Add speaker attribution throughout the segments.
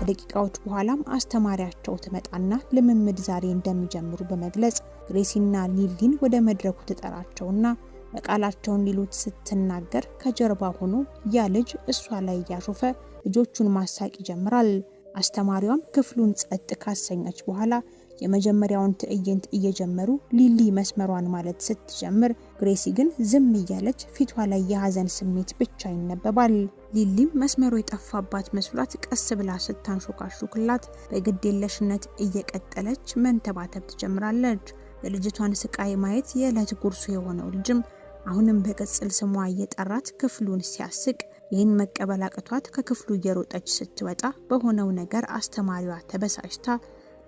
Speaker 1: ከደቂቃዎች በኋላም አስተማሪያቸው ትመጣና ልምምድ ዛሬ እንደሚጀምሩ በመግለጽ ግሬሲና ሊሊን ወደ መድረኩ ትጠራቸውና በቃላቸው እንዲሉት ስትናገር ከጀርባ ሆኖ ያ ልጅ እሷ ላይ እያሾፈ ልጆቹን ማሳቅ ይጀምራል። አስተማሪዋም ክፍሉን ጸጥ ካሰኘች በኋላ የመጀመሪያውን ትዕይንት እየጀመሩ ሊሊ መስመሯን ማለት ስትጀምር ግሬሲ ግን ዝም እያለች ፊቷ ላይ የሀዘን ስሜት ብቻ ይነበባል። ሊሊም መስመሩ የጠፋባት መስሏት ቀስ ብላ ስታንሾካሹክላት በግዴለሽነት እየቀጠለች መንተባተብ ትጀምራለች። የልጅቷን ስቃይ ማየት የዕለት ጉርሱ የሆነው ልጅም አሁንም በቅጽል ስሟ እየጠራት ክፍሉን ሲያስቅ ይህን መቀበል አቅቷት ከክፍሉ እየሮጠች ስትወጣ በሆነው ነገር አስተማሪዋ ተበሳጭታ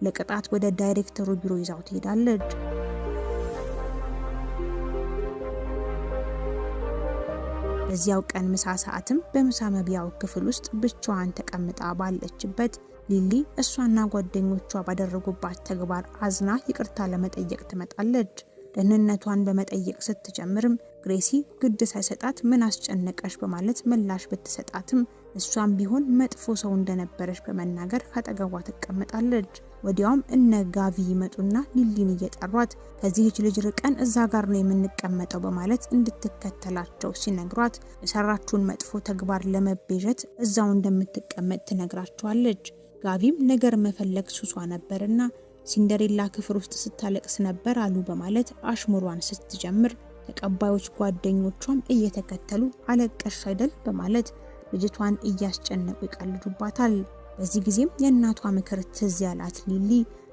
Speaker 1: ለቅጣት ወደ ዳይሬክተሩ ቢሮ ይዛው ትሄዳለች። በዚያው ቀን ምሳ ሰዓትም በምሳ መብያው ክፍል ውስጥ ብቻዋን ተቀምጣ ባለችበት ሊሊ እሷና ጓደኞቿ ባደረጉባት ተግባር አዝና ይቅርታ ለመጠየቅ ትመጣለች። ደህንነቷን በመጠየቅ ስትጀምርም ግሬሲ ግድ ሳይሰጣት ምን አስጨነቀሽ በማለት ምላሽ ብትሰጣትም እሷም ቢሆን መጥፎ ሰው እንደነበረች በመናገር ካጠገቧ ትቀመጣለች። ወዲያውም እነ ጋቪ ይመጡና ሊሊን እየጠሯት ከዚህች ልጅ ርቀን እዛ ጋር ነው የምንቀመጠው በማለት እንድትከተላቸው ሲነግሯት የሰራችውን መጥፎ ተግባር ለመቤዠት እዛው እንደምትቀመጥ ትነግራቸዋለች። ጋቪም ነገር መፈለግ ሱሷ ነበርና ሲንደሬላ ክፍል ውስጥ ስታለቅስ ነበር አሉ በማለት አሽሙሯን ስትጀምር ተቀባዮች ጓደኞቿም እየተከተሉ አለቀሽ አይደል በማለት ልጅቷን እያስጨነቁ ይቀልዱባታል። በዚህ ጊዜም የእናቷ ምክር ትዝ ያላት ሊሊ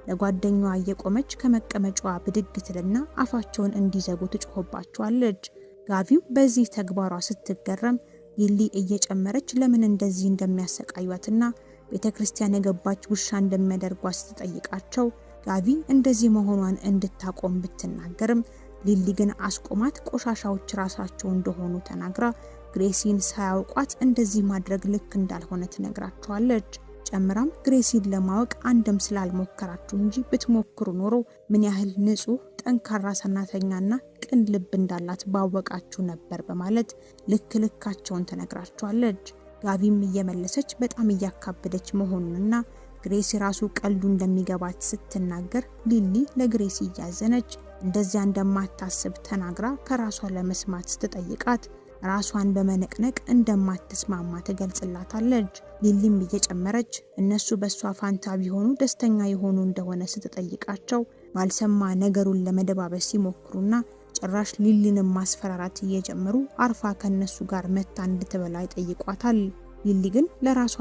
Speaker 1: ለጓደኛዋ እየቆመች ከመቀመጫዋ ብድግ ትልና አፋቸውን እንዲዘጉ ትጮህባቸዋለች። ጋቪም በዚህ ተግባሯ ስትገረም ሊሊ እየጨመረች ለምን እንደዚህ እንደሚያሰቃዩትና ቤተ ክርስቲያን የገባች ውሻ እንደሚያደርጓት ስትጠይቃቸው ጋቪ እንደዚህ መሆኗን እንድታቆም ብትናገርም ሊሊ ግን አስቆማት። ቆሻሻዎች ራሳቸው እንደሆኑ ተናግራ ግሬሲን ሳያውቋት እንደዚህ ማድረግ ልክ እንዳልሆነ ትነግራቸዋለች። ጨምራም ግሬሲን ለማወቅ አንድም ስላልሞከራችሁ እንጂ ብትሞክሩ ኖሮ ምን ያህል ንጹህ፣ ጠንካራ ሰራተኛና ቅን ልብ እንዳላት ባወቃችሁ ነበር በማለት ልክ ልካቸውን ትነግራቸዋለች። ጋቪም እየመለሰች በጣም እያካበደች መሆኑንና ግሬሲ ራሱ ቀልዱ እንደሚገባት ስትናገር ሊሊ ለግሬሲ እያዘነች እንደዚያ እንደማታስብ ተናግራ ከራሷ ለመስማት ስትጠይቃት ራሷን በመነቅነቅ እንደማትስማማ ትገልጽላታለች። ሊሊም እየጨመረች እነሱ በእሷ ፋንታ ቢሆኑ ደስተኛ የሆኑ እንደሆነ ስትጠይቃቸው ባልሰማ ነገሩን ለመደባበስ ሲሞክሩና ጭራሽ ሊሊንም ማስፈራራት እየጀመሩ አርፋ ከነሱ ጋር መታ እንድትበላ ይጠይቋታል። ሊሊ ግን ለራሷ